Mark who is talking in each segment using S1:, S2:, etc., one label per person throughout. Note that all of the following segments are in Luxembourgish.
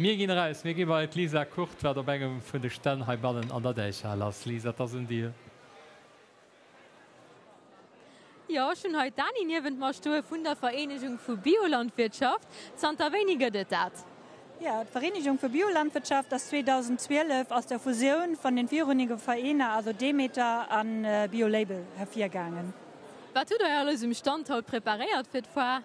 S1: Mir ginn eraus, mir gi bei d'Lisa Kurt, wat op engem vun de Stänn heibannen an der Däichhal ass. Lisa, et ass un dir.
S2: Jo, ech hunn hei d'Dani niewent mer stoe vun der Vereenegung vu Biolandwirtschaft. Zanter wéini gëtt et dat?
S3: Jo, d'Vereenegung fir Biolandwirtschaft ass 2012 aus der Fusioun vun den virunige Vereiner, also Demeter an Biolabel, hervirgaangen.
S2: Wat hutt der alles um Stand haut preparéiert fir d'Foire?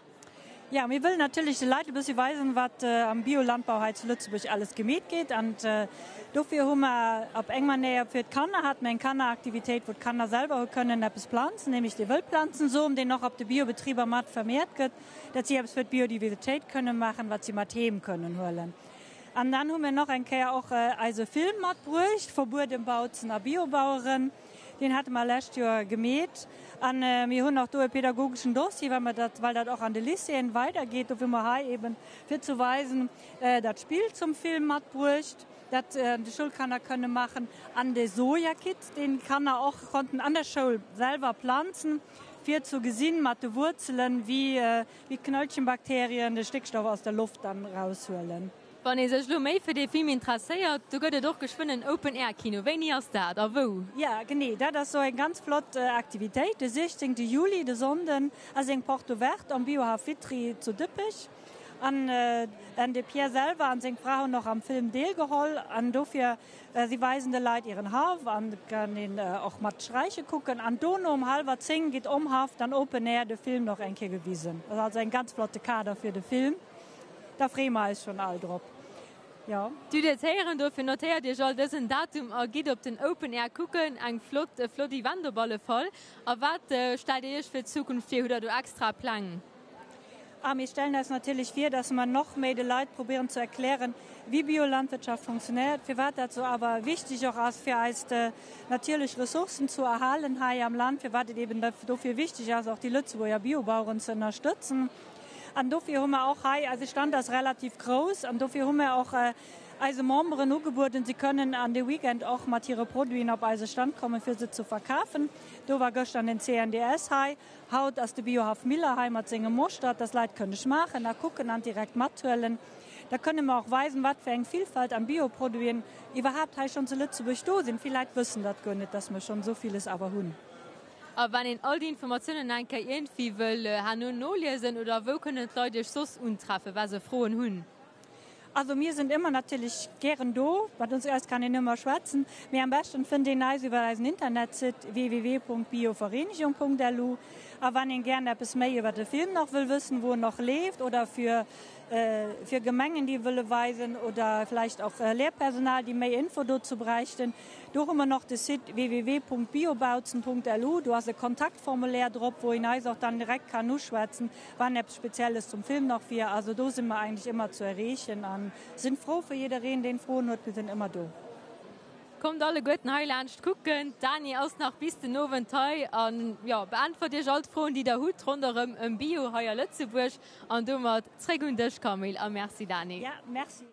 S3: Jo, mir wëllen natierlech de Leit e bëssi weisen, wat am Biolandbau hei zu Lëtzebuerg alles gemeet gétt. An dofir hu mer op eng Manéier fir d'Kanner, hate mer eng Kanneraktivitéit, wou d'Kanner selwer hu kënnen eppes planzen, nämlech dee Wëllplanzensom, deen och op de Biobetriber mat vermehrt gëtt, dat si eppes fir d'Biodiversitéit kënnen maachen, wat si mat heem kënnen huelen. An dann hu mir nach eng Kéier och eise Film matbruecht, Verbueden Bautzen a Biobaueren. Deen hate mer lescht Joer gemeet. An mir hunn och do e pedagogeschen Dossier, well mer dat, well dat och an de Lycéeën weidergeet. Dofir hu mer hei eben, fir ze weisen, dat Spill zum Film matbruecht, dat déi Schoulkanner kënne maachen. An de Sojakit, deen d'Kanner och konnten an der Schoul selwer planzen, fir ze gesinn mat de Wuerzelen, wéi d'Knöllchenbakterien de Stéckstoff aus der Loft dann eraushuelen.
S2: Wann ee sech elo méi fir dee Film interesséiert, do gëtt et och geschwënn en Open Air Kino. Wéini ass dat a wou?
S3: Jo, genee, dat ass sou eng ganz flott Aktivitéit. De 16 Juli, de Sonnden, ass eng Porte ouverte am Biohaff Vitry zu Dippech. An de Pierre selwer an seng Fra hunn och am Film deelgeholl. An dofir, si weisen de Leit hiren Haff an et kann een och mat sträiche kucken. An dono um hallwer 10 gitt om Haff dann Open Air de Film och eng Kéier gewisen. Ass also eng ganz flotte Kader fir de Film. Da freeë mer eis schonn all drop, jo.
S2: Dir hutt et héieren, dofir notéiert iech all dësen Datum a gitt op den Open Air kucken. Eng flott, e flott Event op alle Fall. A wat stellt dir iech fir d'Zukunft vir? Hutt der do extra Pläng?
S3: A mir stellen eis natierlech vir, dass mer nach méi de Leit probéieren ze erklären, wéi Biolandwirtschaft funktionéiert, firwat dat sou awer wichteg och ass, fir eis natierlech Ressourcen zu erhalen hei am Land, firwat et eben dofir wichteg ass, och déi Lëtzebuerger Biobaueren ze ënnerstëtzen. An dofir hu mer och hei, eise Stand ass relativ grouss, an dofir hu mer och eise Memberen ugebueden, si kënnen an de Weekend och mat hire Produiten op eise Stand kommen, fir se ze verkafen. Do war gëschter den CNDS hei, haut ass de Biohaff Miller hei mat sengem Moschtert, dass Leit kënne schmaachen a kucken an direkt mathuelen. Da kënne mer och weisen, wat fir eng Villfalt an Bioproduiten iwwerhaapt hei schonn zu Lëtzebuerg do sinn. Vill Leit wëssen dat guer net, dass mer schonn esou villes awer hunn.
S2: A wann een all déi Informatiounen eng Kéier iergendwéi wëll herno noliesen, oder wou kënnen d'Leit Iech soss untreffen, wa se Froen hunn?
S3: Also mir sinn ëmmer natierlech gären do, mat ons eis kann een ëmmer schwätzen, mee am beschten fënnt een eis iwwer eisen Internetsite www.biovereenigung.lu. A wann een gären eppes méi iwwer de Film nach wëll wëssen, wou en och leeft, oder fir fir Gemengen déi wëlle weisen oder vläicht och Lehrpersonal déi méi Info dozou bräichten, Do hu mer nach de Site www.biobautzen.lu, do ass e Kontaktformulaire drop, wou een eis och dann direkt kann uschwätzen, wann eppes Spezielles zum Film nach wier. Also do si mer eigentlech ëmmer zu erreechen a sinn frou fir jiddereen, deen Froen huet. Mir sinn ëmmer do.
S2: Kommt alleguerten hei laanscht kucken. D'Dani ass nach bis den Owend hei an jo, beäntwert iech all d'Froen, déi der hutt ronderëm ëm Bio hei a Lëtzebuerg. An domat zréck un dech Camille a Merci Dani.
S3: Ja, merci.